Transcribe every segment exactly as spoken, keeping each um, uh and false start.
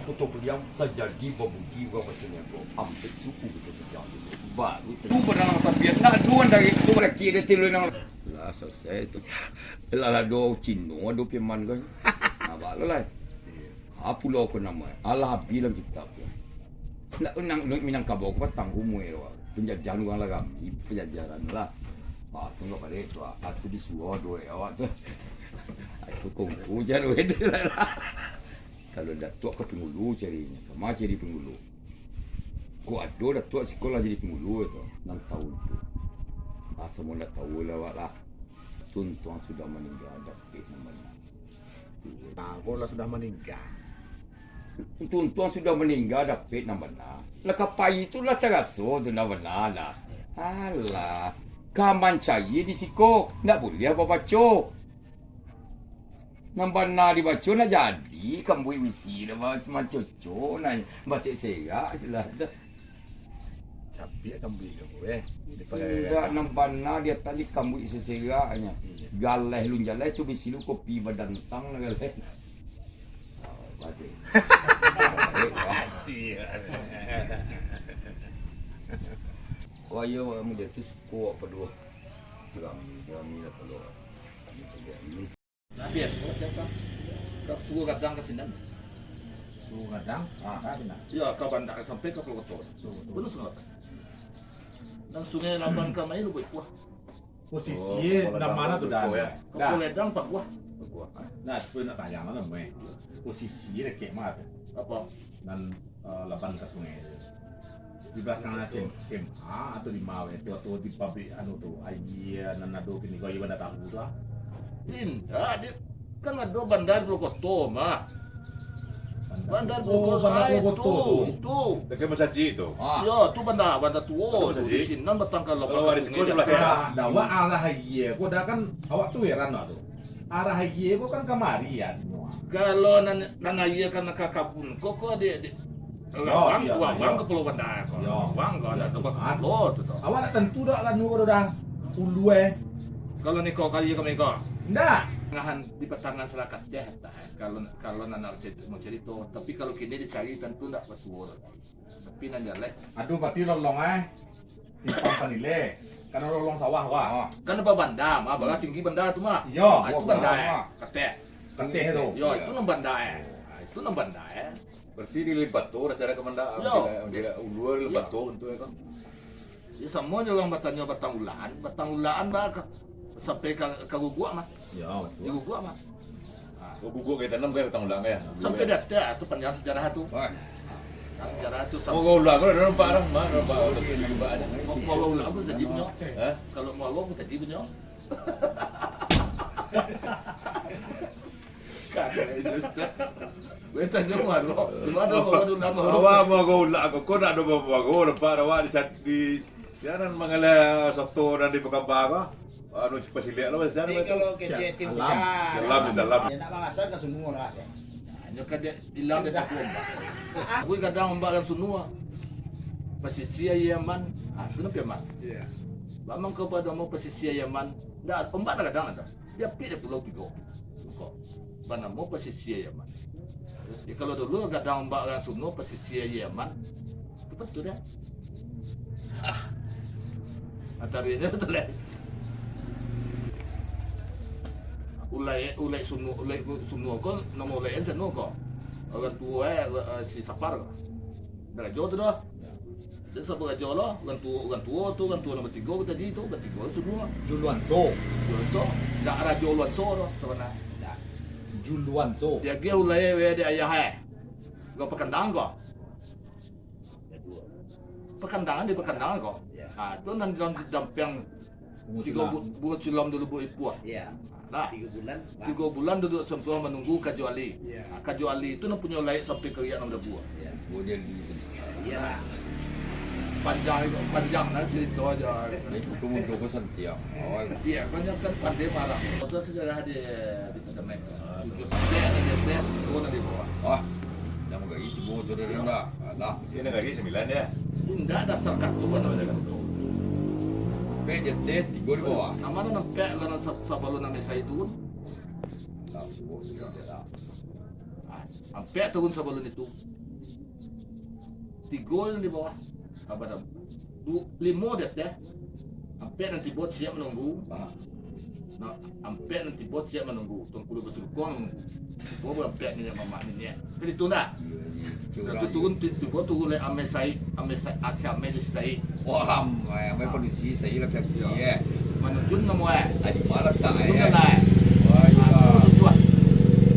Koto Piliang tajadi babudi urang pacaliak ko, ampek suku Koto Piliang tu. Baru tu barang tapi nak duan dari tu laki dia tilu nang. Lah, selesai tu. Lah, lah, ado Cino, ado Piman ko. Nah, baru lah. Apo lo ko namo? Alah, abih dalam kitab tu. Nak, nang, nang Minangkabau ko batang umua tu. Panjajahan urang lah rami, panjajahan lah. Ah, tu ndak baleh tu, ah. Ah, tu disuruah duit awak tu. Ah, tu kongko je duit tu lah. Kalau Datuak ka Pangulu carinyo, kama cari Pangulu. Kok ado Datuak siko lah jadi Pangulu tu, nan tahu tu. Ah, samo ndak tahu lah awak lah. Tuntuang sudah maningga, dapek nan bana. Ah, kok lah sudah maningga. Tuntuang sudah maningga, dapek nan bana. Lah ka pai tu lah taraso tu nan bana lah. Alah, ka mancari di siko, ndak buliah babaco. Nan bana dibaco nak jadi, kambuik bisi dah ba-, mancocok, nah, basek serak je lah. Cabiak kambuik ka ko, eh. Indak, nan bana di ateh ni kambuik seseraknyo. Iyo. Galeh lun jaleh tu bisi lu kopi badantang lah galeh. Ah, batin. Mati. Kau ayo, kamu jatuh sekuat apa dua. Rami, rami lah kalau. Kami kerja ini. Nah, biar, kalau siapa? Ka suruh gadang ka sinan. Suruh gadang, ah, ka sinan. Iyo, ka bandar sampai ka Pulau Koto. Betul, betul. Penuh sungai lapan. Nan sungai lapan ka mai lu buat kuah. Posisi nan ma tu, Dan? Ka Pulau Ledang, Paguah. Paguah. Nah, tu nak tanya lah, Meh. Posisi dia kek ma tu? Apa? Nan, eh, lapan ka sungai tu. Di balakang S M, S M A atau di ma tu, atau di pabrik anu tu, aia nan ado kini ko, aia bandar tahu tu, ah? Indak, di, kan ado bandar Pulau Koto, mah. Bandar Pulau Koto, bandar Pulau Koto tu. Itu. Dekat masajik tu. Ah. Yo, tu bandar, bandar tuo tu. Di sinan batang ka lapan ka sungai. Kalau di siko sebelah kiri. Nah, dah awak alah aia ko, dah kan awak tu heran awak tu. Arah aia ko kan kamari, ya, semua. Kalau nan, nan aia kan ka kabun ko, ko di, di, Yo, Lawang, iyo, Lawang iyo. Ka Pulau Bandar ko. Yo. Lawang ko, iyo. Ado ka Pulau tu, tu. Awak nak tantu dak anu ko dah? Ulu, eh. Kalau niko kali kami ko. Ndak. Ngahan di patangan salakateh, tah. Kalau, kalau nak, nak cerita, mau cerita. Tapi kalau kini dicari tantu ndak basuo. Tapi nan jaleh. Aduh, berarti lolong, eh. Simpang Panileh. Karano lolong sawah, wah. Oh. Kan apa banda, mah, bala tinggi banda tu, mah. Iyo, ah, itu banda, eh. Kateh. Kateh tu. Yo, itu nan banda, eh. Ah, itu nan banda, eh. Berarti di Lebato, rasa ada ka banda, yo. Di, di Ulua Lebato bentuk, eh, kan. Ya, samo jo urang batanyo Batang Ulaan. Batang Ulaan, bah, ka, sampai ka, ka Guguak, mah. Yo, betul. Di Guguak, mah. Ah. Oh, Guguak ka tanam, ka Batang Ulaan, ka? Sampai di ateh, ah, tu panjang sejarah tu. Wah. Panjang sejarah tu. Muaro Ulaan, kalau ado nampak urang, mah, nampak urang. Muaro Ulaan tu tadi punyo. Hah? Kalau Muaro tu tadi punyo. Kan, itu, Ustaz. Gue tanyo Muaro. Di ma Muaro Ulaan, Muaro? Awak Muaro Ulaan, kok ndak ado Muaro, nampak awak di, di, jalan mangaleh soto nan di Pekanbaru, ah. Anu, cepat silek lah, macam mana tu? Kalau kecek tim alam. Hujan. Alam, alam. Dia nak mangasar ka sunua lah, ya. Nah, nyo ka dia ilang dia takuah ombak. Gue gadang ombak kan sunua. Pasisia aia aman. Ah, tu napi aman. Iya. Bamang ka pado mo pasisia aia aman. Ndak, ombak ndak gadang ado. Dia pi dia Pulau Tigo. Ko. Banamo pasisia aia aman. Ya, kalau dulu gadang ombak kan sunua, pasisia aia aman. Itu betul dah. Ah. Matarinyo tu lah. Ulai, ulai sunua, ulai sunua ko, namo ulai sunua ko. Urang tuo, eh, eh, si Sapar ko. Ndak karajo tu doh. Dia sabo karajo lo, urang tuo, urang tuo tu, urang tuo nan batigo ko tadi tu, batigo sunua. Juluanso. Juluanso. Ndak karajo Luanso doh sabananyo. Ndak. Juluanso. Dia agiah ulai we dek ayah, eh. Urang Pakandangan ko. Pakandangan, di Pakandangan ko. Iya. Ha, tu nan dalam dampiang bungo tigo silam. Bu-, bungo silam dulu buek ipuah. Iya. Nah, tigo bulan, Pak. Tigo bulan duduak sampiang manunggu kajuali. Iya. Ha, kajuali tu nan punyo laik sampai ka riak nan badabua. Iya. Oh, dia di. Iya, Pak. Panjang itu, panjang lah cerita aja. Itu pemuda ko santiang. Oh. Iya, banyak kan pandai marah. Itu sejarah di, di Taman. Tujuh sampai ada di atas, turun di bawah. Wah, yang gari tigo tu dah rendah. Alah. Ini negari sembilan ya? Indak, dasar kartu kan ada kartu. Pek di ateh, tigo di bawah. Nama nan pek karano sa-, sabalun nami saya turun? Lah, subuh sudah ada. Ah, Ampek turun sabalun itu. Tigo nan di bawah. Abah tamu. Du-, limo di ateh. Ampek nan tibo siap manunggu. Ah. Nah, ampek nan tibo siap manunggu. Tuangku Lubuak Sudukong manunggu. Tibo ampek niniak mamak niniak. Kan itu ndak? Iyo, iyo. Sudah tu turun, ti-, tibo turun lai Ameh Said, Ameh Sa-, ah, si Ameh jo si Said. Wah, amai, amai polisi, Said lah kaki, eh. Manunjuan namo, eh? Adi malah tak, eh? Manunjuan lah, eh? Wah, iyo. Ah, tu tujuan.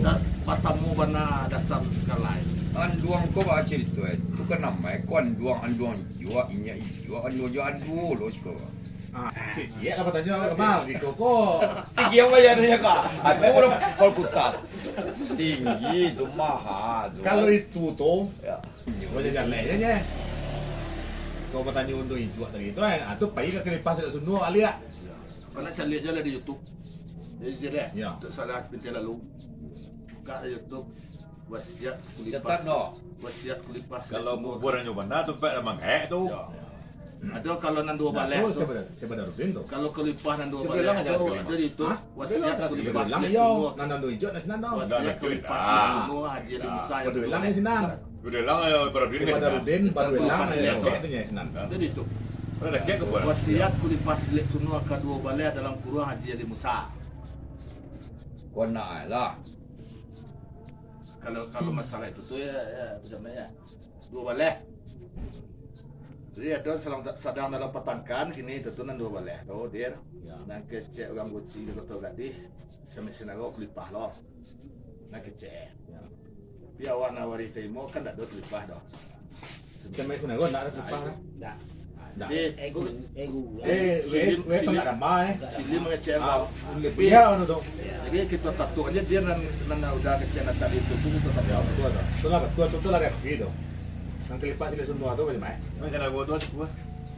Dah batamu bana dasar kalai. Anduang ko ba carito, eh. Tu kan namo, eh, ko anduang, anduang ijuak, inyiak ijuak, anduang ijuak, anduang lo siko. Ah, ciek-ciek lah batanyo, Kamal, iko ko. Tinggi yang bayar dia, Kak. Aku urang fakultas. Tinggi tu, maha tu. Kalau itu tu, ya. Macam jaleh je, nye. Kau batanyo untuak ijuak tadi tu, eh. Ah, tu pai ka Kalimpah Silek Sunua, liek. Ya. Kau nak caliak je lah di YouTube. Jadi, jadi, ya. Untuk salah pintai lalu. Buka di YouTube. Wasiat Kalimpah. Catat, no. Wasiat Kalimpah Silek Sunua. Kalau kuburan nyo bana tu, pek lah mangek tu. Ya. Ado kalau nan duo baleh tu. Siapa, siapa Darudin tu? Kalau Kalimpah nan duo baleh tu, ado di YouTube. Hah? Wasiat Kalimpah Silek Sunua. Nan ado ijo, nan sinan dah. Wasiat Kalimpah Silek Sunua, Haji Ali Musa. Ado ilang di sinan. Ado ilang, ya, Darudin. Siapa Darudin, Darudin, Kalimpah Silek Sunua. Ado di YouTube. Wasiat Kalimpah Silek Sunua kaduo baleh dalam kurungan Haji Ali Musa. Kau nak lah. Kalau, kalau masalah itu tu, ya, ya, macam mana, ya? Duo baleh. Jadi, ado sadang, sadang dalam patangkaan kini, itu tu nan duo baleh tu, Dir. Ya. Nan kecek urang Guci di Koto Gadih, Samek Sinago Kalimpah lo. Nan kecek. Ya. Tapi awak nan warih tarimo kan ndak ado Kalimpah doh. Samek Sinago ndak ado Kalimpah, kan? Ndak. Jadi, ego, ego. Eh, silim, eh, silim, tengah ramai, eh. Silim mangecek kau. Lebih ya, anu tu. Jadi, kita tatuak aja dia nan, nan udah kecek nan tadi tu, tu kita tatuak. Ya, betul tu. Itulah betul, tu, tu lah reaksi tu. Nan Kalimpah Silek Sunua tu macam mana? Macam mana tu, tu?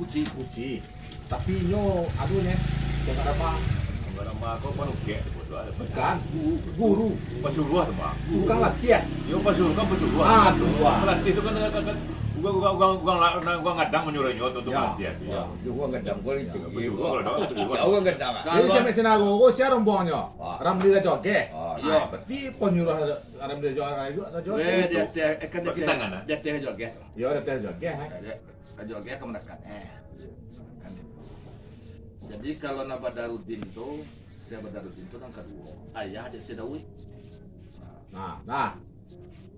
Guci. Guci. Tapi nyo, anu nyo, tengah ramai. Tengah ramai, kau panukek tu, tu ada. Bukan, gu-, guru. Pasuruah tu, Bang. Bukan laki, ya? Yo, pasuruah kan pasuruah. Ah, tu, ah. Pelatih tu kan, kan, kan, urang, urang, urang, urang la-, urang gadang manyuruah nyo tu, tu pelatih tu. Ya, yo, urang gadang, kau ni cik. Pasuruah kalau dah, pasuruah. Siapa urang gadang, ah? Jadi, Samek Sinago, oh, siapa rombongnyo? Ah. Ramli Rajo Ageh. Ah. Yo. Ah, berarti penyuluh Ramli Rajo Ageh, Rajo Ageh. Weh, di ateh, eh, kan di ateh, di ateh Rajo Ageh tu. Yo, di ateh Rajo Ageh, eh. Rajo Ageh ka mandakan, eh. Kan. Jadi, kalau nan Badarudin tu, Syekh Badarudin tu nan kaduo. Ayah dek Syekh Daud. Nah, nah.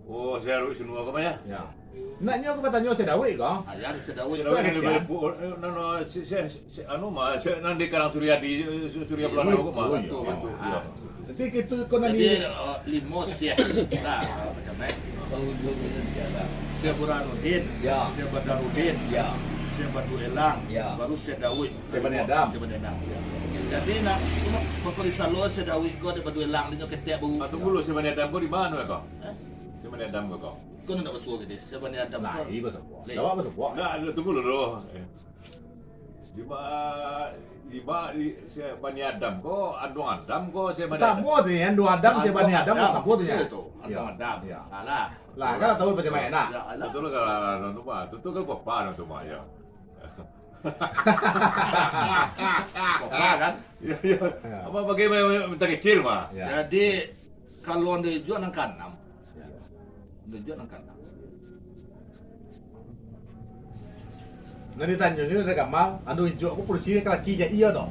Oh, Syekh Daud Sunua ka mah, ya? Ya. Nak nyo ka batanyo Syekh Daud ko? Ayah dek Syekh Daud. Syekh Daud kan, no, no, si, si, si, anu mah, si, nan di Karang Suryadi, Surya Belanda ko mah. Betul, betul, ya. Nanti kita ko nan. Jadi, eh, limo Syekh. Nah, macam, eh? Syekh Burhanuddin, ya. Syekh Badarudin, ya. Syekh Badu Elang, ya. Baru Syekh Daud. Syekh Bani Adam. Syekh Bani Adam. Jadi, nak, cuma pokok di Salo, Syekh Daud ko, di Badu Elang, di nyo ketek baru. Ah, tunggu dulu, Syekh Bani Adam ko di mano ko? Eh? Syekh Bani Adam ko? Ko nak basuo ke, Syekh Bani Adam ko. Lai, basuo. Lai. Awak basuo. Ndak, tunggu dulu. Eh. Di ma-, di ma-, di Syekh Bani Adam ko, anduang Adam ko, Syekh Bani Adam. Samo tu, anduang Adam, Syekh Bani Adam, samo tu, ya. Betul tu, anduang Adam. Ya. Alah. Lah, kan tahu macam mana, nak? Ya, alah. Betul lah, kalau anu tu mah. Tu, tu kan papa anu tu mah, ya. Papa kan? Ya, ya. Ya. Apa bagaimana minta kecil mah? Ya. Jadi, kalau ando ijuak nan kaanam. Ya. Ando ijuak nan kaanam. Nan ditanyo ni dari Kamal, ando ijuak ko polisi laki-laki je, iyo toh?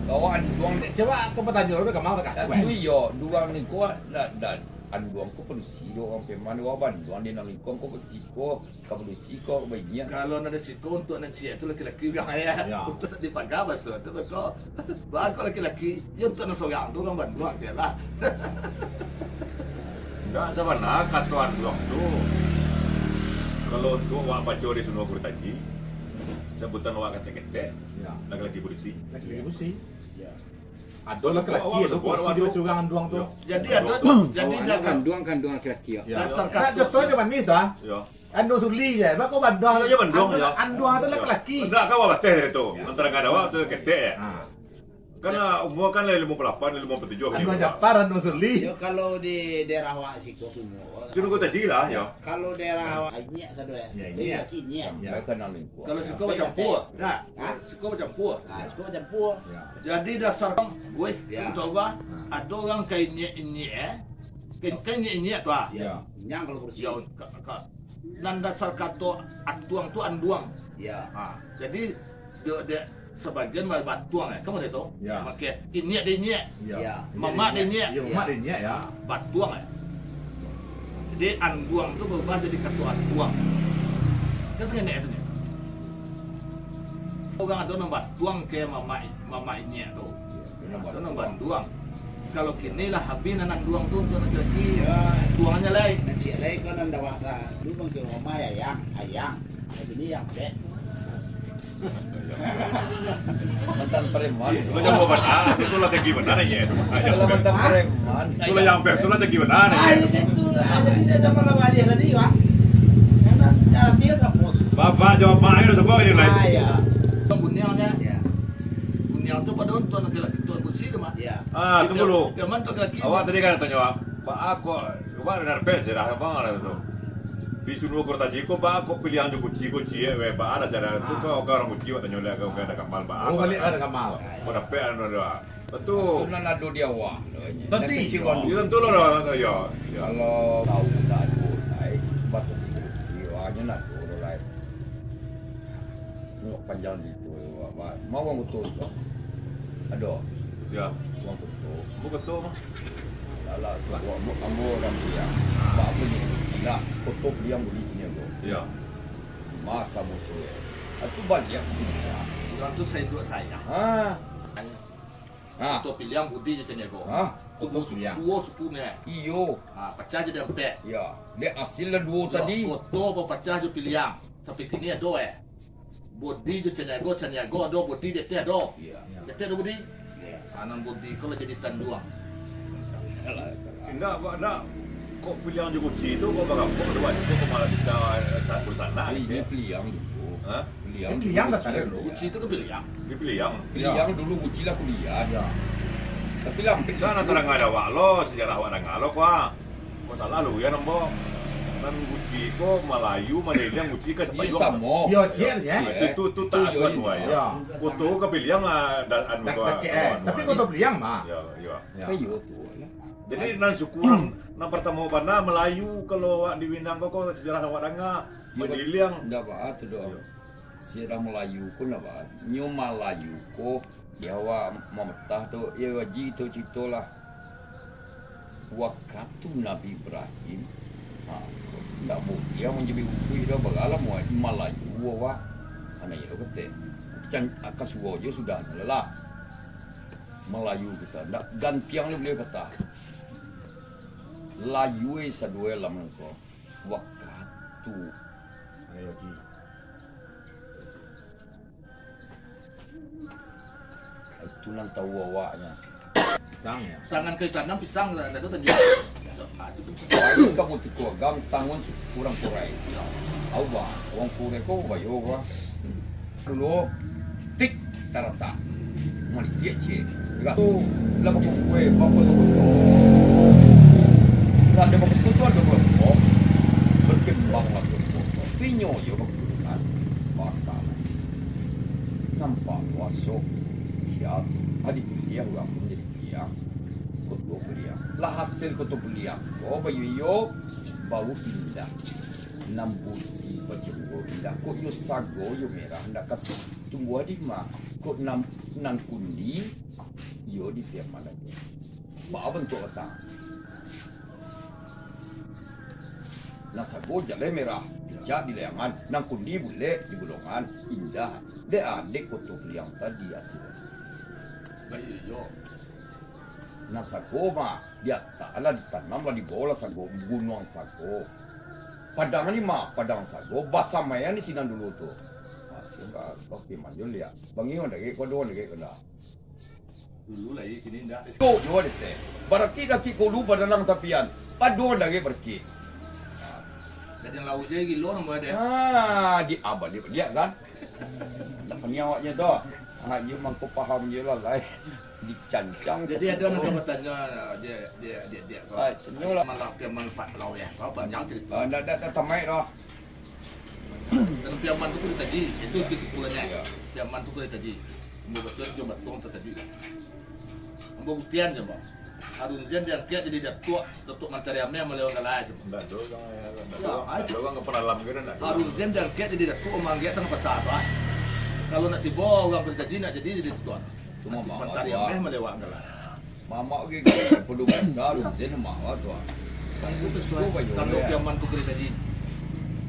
Kawan duang. Coba ko batanyo dari Kamal ka aku, eh. Tantu iyo, duang ni ko, dan, dan anduang ko polisi, duang urang preman, duang banduang di nan lingkuang ko polisi ko, ka polisi ko, ka banyak. Kalau nan di siko untuak nan ciek tu laki-laki urang, ya. Ya. Untuak di pagar baso tu, ko. Ba ko laki-laki, yo untuak nan sorang tu, urang banduang, kecek lah. Ndak sabana kato anduang tu. Kalau untuak wak baco di Sunua Kurit Aji, sabutan wak ketek-ketek, ya. Laki-laki polisi. Laki-laki polisi. Ya. Ado laki-laki, ado polisi, ado surang anduang tu. Ya. Jadi ado, jadi ado kan. Anduang, anduang laki-laki, ya. Ya. Dasar kato. Nak contoh je manih tu, ah. Ya. Anduang suli je, bako banduang. Iyo, iyo, banduang, anduang, yo. Anduang tu laki-laki. Ndak, kan awak bateh dari tu. Yo. Antara ka awak tu ketek, yo. Ha. Kan umua kan limo puluah lapan, limo puluah tujuah. Anduang Japar, anduang suli. Yo, kalau di daerah awak siko Sunua. Sunua Kurit Aji lah, yo. Kalau daerah awak, inyiak sado, yo. Yo, inyiak. Laki inyiak. Yo. Mereka nan lingkuang. Kalau siko bacampur. Nah, ha? Siko bacampur. Ha, siko bacampur. Yo. Jadi dasar, weh, yo. Contoh gua, ha. Ado urang ka inyiak-inyiak, eh. Kan, kan inyiak-inyiak tu, ah. Ya. Inyiak kalau kursi. Ya, ka, ka, nan dasar kato atuang tu anduang. Ya. Ha, jadi, dek, dek, sabagian ba-, batuang, eh. Kan model tu? Ya. Makai inyiak dek inyiak. Ya. Ya. Mamak dek inyiak. Ya, mamak dek inyiak, ya. Batuang, eh. Jadi, anduang tu barubah jadi kato atuang. Kan sangenek tu, nyo. Urang ado nan batuang ka mamak, mamak inyiak tu. Iyo, ado nan banduang. Kalau kini lah habih nan anduang tu untuak laki-laki. Iyo. Tuangnyo lai. Nan ciek lai ko nan dewasa. Dulu panggil rumah ayang, ayang. Kalau kini yang pek. Mantan preman. Lo jangan buat bana, itu lah tinggi bana nyo. Kalau mantan preman. Itu lah yang pek, itu lah tinggi bana nyo. Ah, itu tu. Ah, jadi dia sama lawan dia tadi, Pak. Karena cara dia sama tu. Bapak jawab mak ayo sebab ini lai. Ah, iya. Buniangnyo. Iya. Buniang tu pado untuak laki-laki, untuak kursi tu, Mak. Iya. Ah, tunggu dulu. Zaman tu laki. Awak tadi kan tanyo, "Baa kok, baa nan pek cerah abang lah tu. Di Sunua Kota Ciko, baa kok piliang jo kuci, kuci, eh, weh, baa lah cara tu kau, kau urang kuci, wak tanyo lah, kau, kau ado kamal, baa." Oh, baliak ado kamal. Kau dapek anu doa. Betul. Itu nan ado di awak tu, eh. Tadi. Nan kecil anu. Iyo, tentu lah, lah, lah, iyo, iyo. Kalau tahu tak ado, lai, baso sikit, iyo, hanyo nak ado, lai. Tengok panjang situ, Wak, Wak. Mau uang koto tu? Ado? Ya. Uang koto. Ambo koto, mah. Alah, suruah ambo, ambo urang Piliang. Baa bunyi? Lah, koto Piliang budi sini, ambo. Ya. Masa musuh, ya. Itu baliak puncak. Urang tu sainduak saya. Ha. Ha. Koto Piliang budi jo Caniago. Ha? Koto Piliang. Duo suku ni. Iyo. Ha, pacah jadi ampek. Ya. Dek hasil lah duo tadi. Koto bapacah jo Piliang. Sampai kini ado, eh. Budi jo Caniago, Caniago ado, budi di ateh ado. Iya. Di ateh ado budi. Iya. Anan budi ko lah jadi tanduang. Indak, kok indak. Kok Piliang jo Guci tu, kok barampok tu, Wan? Kok malah bisa, eh, satu sanak, Ini gitu, ya? Piliang dulu. Hah? Piliang Ini Piliang dulu, dasarnya Guci. Dulu. Guci tu kan Piliang. Di Piliang? Piliang dulu, Guci lah kuliah. Iya. Tapi lah hampir Dah, situ. Nan tarang ada awak lo, sejarah awak danga lo, kuah. Kok salah lu, ya, nambo? Nan Guci ko Malayu, Mandailing, Guci ka Iyo, Sapailung, samo. Iyo, ciek, ya. Itu, itu, itu tak Itu, atuan, iyo, wah, ya. Iyo. Koto ka Piliang, ah, dan anu Dak-, tu, ah, dakek, eh. Anu, Tapi ah. Koto Piliang, mah. Iyo, iyo. Iyo. Kan iyo tu, lah. Jadi, nan suku nan, nan partamo bana Malayu, kalau awak di Minang ko, ko sejarah awak danga, Iyo, Mandailing. Ndak baa tu doh. Iyo. Sejarah Malayu ko ndak baa. Nyo Malayu ko Di awak mamatah tu, iyo, Haji tu carito lah. Wakatu Nabi Ibrahim, ha, ndak buliah manjadi utuih doh, baralah Malayu awak. Anak iyo kate. Can, ka suruah jo sudah nyo lah. Malayu kita, ndak gantiang ni buliah patah. Layua saduo alam ko. Wakatu. Ayo, Haji. Itu nan tahu awaknyo. Pisang, ya? Pisang nan ka ditanam, pisang lah, lah tu tanjung. Ah, itu tu. Kayu kamu tiku agam, tangun su-, urang kurai. Awak, urang kurai ko bayo ko. Dulu, tik, taratak. Malikiak ciek. Lah tu, lah bakukue, bapa tu betul. Lah dia bakukue tu ada berkembang lah tu. Tapi nyo yo bakukue kan. Bakal. Nampak kuaso. Sia tu. Adi kuliah urang pun jadi kuliah. Koto kuliah. Lah hasil koto kuliah. Oh, bayu iyo. Bau indah. Nan budi bajumbo indah. Kok yo sago yo merah. Ndak ka tumbuah di ma. Kok nan, nan kundi. Yo di Piaman aja. Baa bantuak batang. Nan sago jaleh merah, picak di layangan, nan kundi bulek di bulongan, indah. Dek adek koto Piliang tadi hasilnyo. Baiyo. Nan sago mah, di ateh lah ditanam lah, di bawah lah sago, gunuang sago. Padang ni mah, padang sago, basamaian di sinan dulu tu. Ha, tu ka, oke, manjul ya. Bangih mandagek, ko ado mandagek ko ndak? Dulu lai, kini indak. Ko jo ade teh. Baraki dakek kolu badalang tapian. Ado dari baraki. Gadang lauk je gilo nang buat deh. Ah, di abah dia, dia kan. Nak paniang awaknyo tu. Ah, iyo mangko paham je lah, lai. Dicancang. Jadi ado nan ka batanyo, dia, dia, dia, dia, Ah, tanyo lah. Malah dia manfaat lauk ya. Kau panjang cerita. Ah, ndak, ndak, ndak tamaik dah. Dan Piaman tu kulit taji, itu sikit sikulannya. Iya. Piaman tu kulit taji. Ambo batua jo batuang tataji. Ambo buktian jo, Bang. Harun Zain diangkek jadi datuak, Datuak Mantari Ameh Malewa Gala tu. Ndak ado urang, ndak ado urang, ndak ado urang ka panalam kiro, ndak ado. Harun Zain diangkek jadi datuak, manggiak tangah basa tu, ah. Kalau nak tibo urang Kota Haji nak jadi, jadi datuak. Cuma Mantari Ameh Malewa Gala. Mamak ge, pado basa Harun Zain mamak tu, ah. Tando Piaman tu kiro tadi.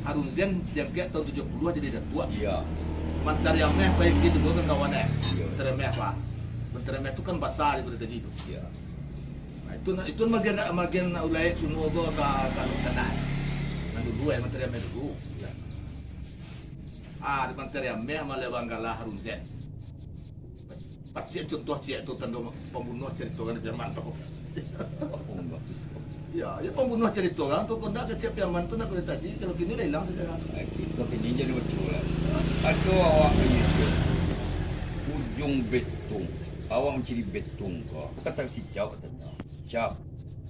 Harun Zain diangkek tahun tujuah puluah jadi datuak. Iya. Mantari Ameh baik di dua kawan, eh. Iya. Mantari Ameh apa? Mantari Ameh tu kan basa di kiro tadi tu. Iya. Nah, itu, itu magian, magian ulai sungo ko ka, ka, ka, nah. Nan dulu, eh, Mantari Ameh dulu. Iya. Ah, di Mantari Ameh Malewa Gala Harun Zain. Pacik contoh ciek tu tando pambunuah carito kan Piaman tu. Ya, ya pambunuah carito kan tu, kok ndak kecek Piaman tu nak kiro tadi, kalau kini lah ilang sajarah. Eh, kito kini jadi batua lah. Ado awak ini tu. Ujung betung. Awak mancari betung ko. Kata si Cau katanyo. Cau,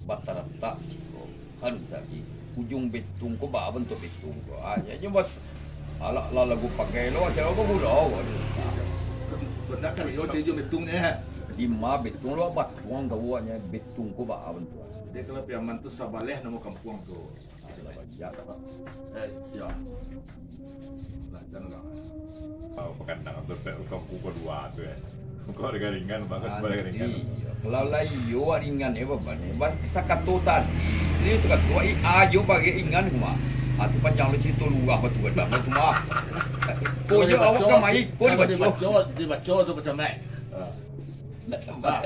bataratak siko. Anu tadi, ujung betung ko baa bantuak betung ko. Ah, nyo, nyo bas-, alah, lah lagu pakai lo, macam apo gulo ko. Bana kan yo cari ujung betung nyo. Dima betung lo batuang tau awaknyo, betung ko baa bantuak. Jadi kalau Piaman tu sabaleh namo kampuang tu. Ah, lah banyak. Eh, yo. Lah, jan urang. Pakanang tu, pek, ukang kuko dua tu, eh. Kok ado ringan, bagus ado ringan. Iyo. Kalau lah iyo, ringan, eh, baban, eh. Bas-, sakato tadi. Ini sakato, i, ayo bagi ringan, kuma. Ah, tu panjang lo carito lurah batu gadang, kuma. Ko yo awak kamari, ko kalau dibaco. Dibaco, dibaco tu macam mana? Ah. Ndak tambah.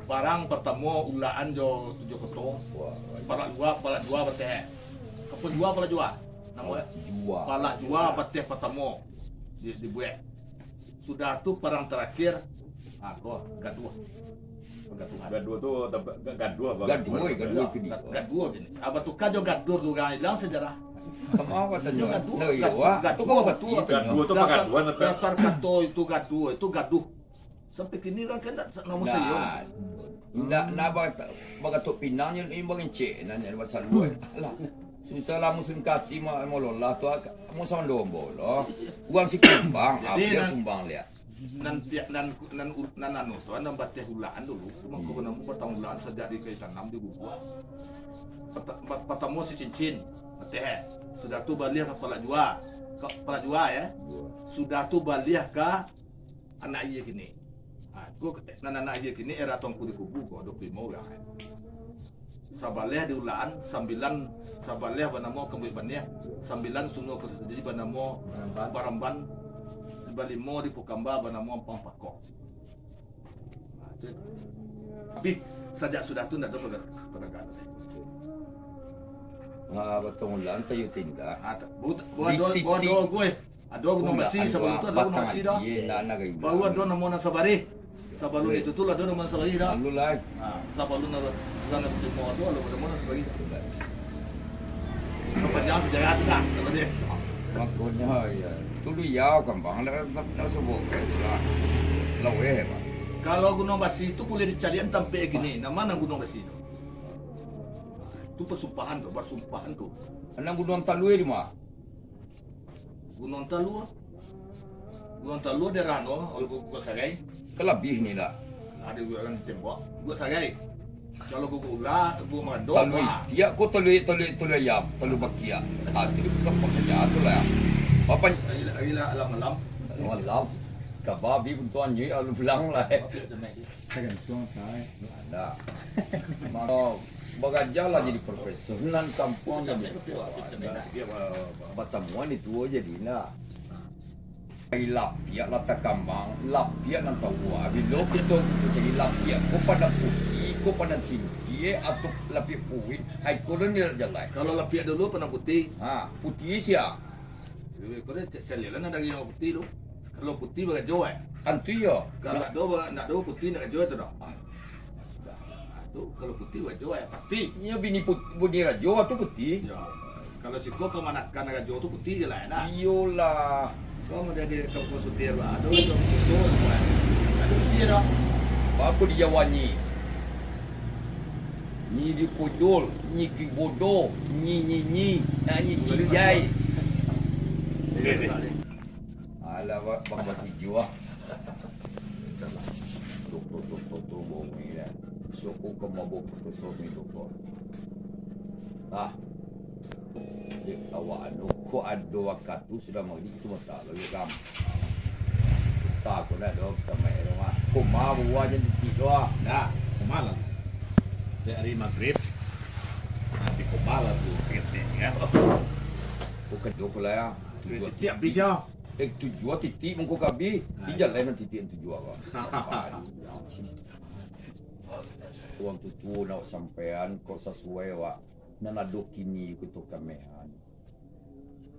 Parang partamo Ulaan jo Tujuah Koto. Wah, wah. Palak dua, palak dua bateh. Kapal jua, palak jua. Namo, eh? Jua. Palak jua bateh partamo di-, dibuek. Sudah tu parang tarakhir, ah, ko, gaduah. Pergaduhan. Gaduah tu, ga-, gaduah, Bang. Gaduah, gaduah. Gaduah kini. Ga-, gaduah kini. Abah tukar jo gadur tu, urang ilang sajarah. Sama apo tanyo? Gaduah, gaduah, gaduah, gaduah, gaduah tu. Gaduah tu dasar, pagaduhan, dasar kato itu gaduah, itu gaduh. Sampai kini urang kan ndak namo sayo. Ndak, ndak, ba-, bagatok pinang nyo, ni bangecek, nan nyo basaluan. Alah, susah lah musim kasih ma-, mololah tu, ak-, musim dombo lo. Urang si kumbang, jadi, apo nan, sumbang liak. Nan piak, nan, nan u-, nan anu tu, nan bateh Ulaan dulu, tu mangko banamo batang Ulaan sajak di kayu tanam di guguak. Pata-, pa-, patamo si cincin, bateh. Sudah tu baliah ka palak jua, ka palak jua, ya. Sudah tu baliah ka Anak Aia kini. Ha, ko nan Anak Aia kini era Tuanku di Kubu ko, dua puluh limo urang, eh. Sabaleh di Ulaan, sambilan, sabaleh banamo Kambuik Baniah, sambilan sungo Kota Haji banamo Baramban. Baramban, balimo di Pukamba banamo Ampang Pakok. Ha, tu. Tapi sajak sudah tu ndak ado pagarakan, pagarakan. Ha, batong Ulaan tayu tindak. Ha, ta-, bu-, bu-, ado, bu-, ado, gue. Ado Gunuang Basi, sabalun tu ado Gunuang Basi dah. Baru ado namo nan Sabarih. Sabalun itu tu lah ado namo nan Sabarih dah. Lalu lai. Ha, sabalun ado, ado namo nan Sabarih dah. Panjang sejarah tu dah, kalau dia. Makonyo, iyo. Tu Luyau, Kambang, lah, lah, lah subuh. Lah. Laweh, Pak. Kalau Gunuang Basi tu buliah dicaliak tampek kini, namo nan Gunuang Basi tu. Tu pasumpahan tu, pasumpahan tu. Nan Gunuang Talue di ma? Gunuang Talua. Gunuang Talua daerah anu, kalau Guguak Sagai. Kalabiah ni lah. Ado Guguak Tembok, Guguak Sagai. Kalau Guguak Ula, Guguak Marando, Talua Itiak ko, Talua, Talua, Talua Ayam, Talua Bakiak. Ah, tu bukan pekerjaan tu lah. Apa? Lagi lah, lagi lah, alam-alam. Alam-alam. Kababi pun tuan nyui, alam pulang lah. Tagantuang, tai. Ada. Mako, baraja lah jadi profesor, nan kampuang jadi ketua. Ada. Batamuan itu jadi nak. Ari lapiak lah takambang, lapiak nan tawa. Bilo kito, kito cari lapiak, ko padang putih, ko padang singkir, atau lapiak kurin, ai ko nan jalai. Kalau lapiak dulu padang putih. Ha, putih sia? Ko nan ca-, caliaklah nan dari nan putih tu. Kalau putih barajo, eh. Antu iyo. Kalau ndak ado ba-, ndak ado putih ndak rajo tu dah. Ah, sudah. Ah, tu kalau putih barajo, eh, pasti. Iyo bini put-, bini rajo tu putih. Yo. Kalau siko kamanakan rajo tu putih je lah, eh, nah. Iyolah. Kau mau jadi kampung sudir, bah. Ado itu, itu, eh. Ado putih dah. Apa di Jawa ni? Nyi di kudul, nyi ki bodoh, nyi, nyi, nyi, nak nyi ki jai. Alah, ba-, ba-, batijuah. Tuk, tuk, tuk, tuk, tuk, bohong ni lah. Ko ka mabok putuso minggu ko. Ah. Dek awak anu, ko ado wakatu sudah magrib tu mata lalu gam. Tak ko nak doh, kita main rumah. Koma buah je titik doh. Dah, koma lah. Dari magrib, nanti koma lah tu, sikit ni, kan? Bukan joko lah ya. Tujuh titik habis ya. Eh, tujuh titik mungko kabi. Di jalan nanti titik tujuh apa? Wang tutu nak sampean kok sasuai wak nan ado kini ko tu kamehan.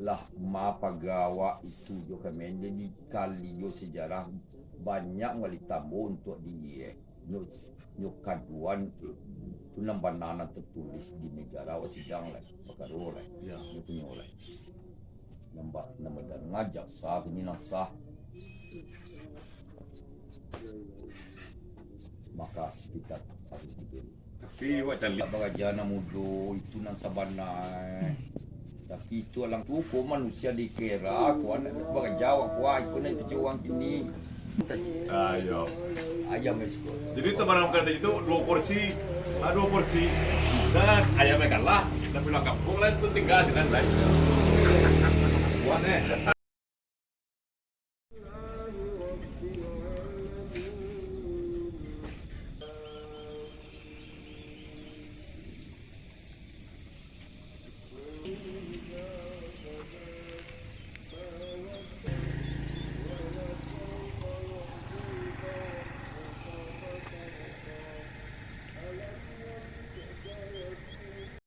Lah ma paga awak itu jo kamehan, jadi kali jo sejarah banyak wali tambo untuak di eh, nyo, nyo kaduan tu nan bana nan tertulis di negara awak sidang lah, pakaro lah, nyo punyo lah. Nambah, nambah dan ngajak sah, ini nan sah. Maka sekitar harus diberi. Tapi awak caliak. Baraja nan mudo itu nan sabana. Tapi itu alang tu ko manusia dikira ko anak baraja awak kuat ko nan picik urang kini. Ayo. Ayam es kok. Jadi tu barang kata itu dua porsi. Ah, dua porsi. Set, ayam kalah, tapi lah kampung lain tu tinggal dengan lain. Kuat eh.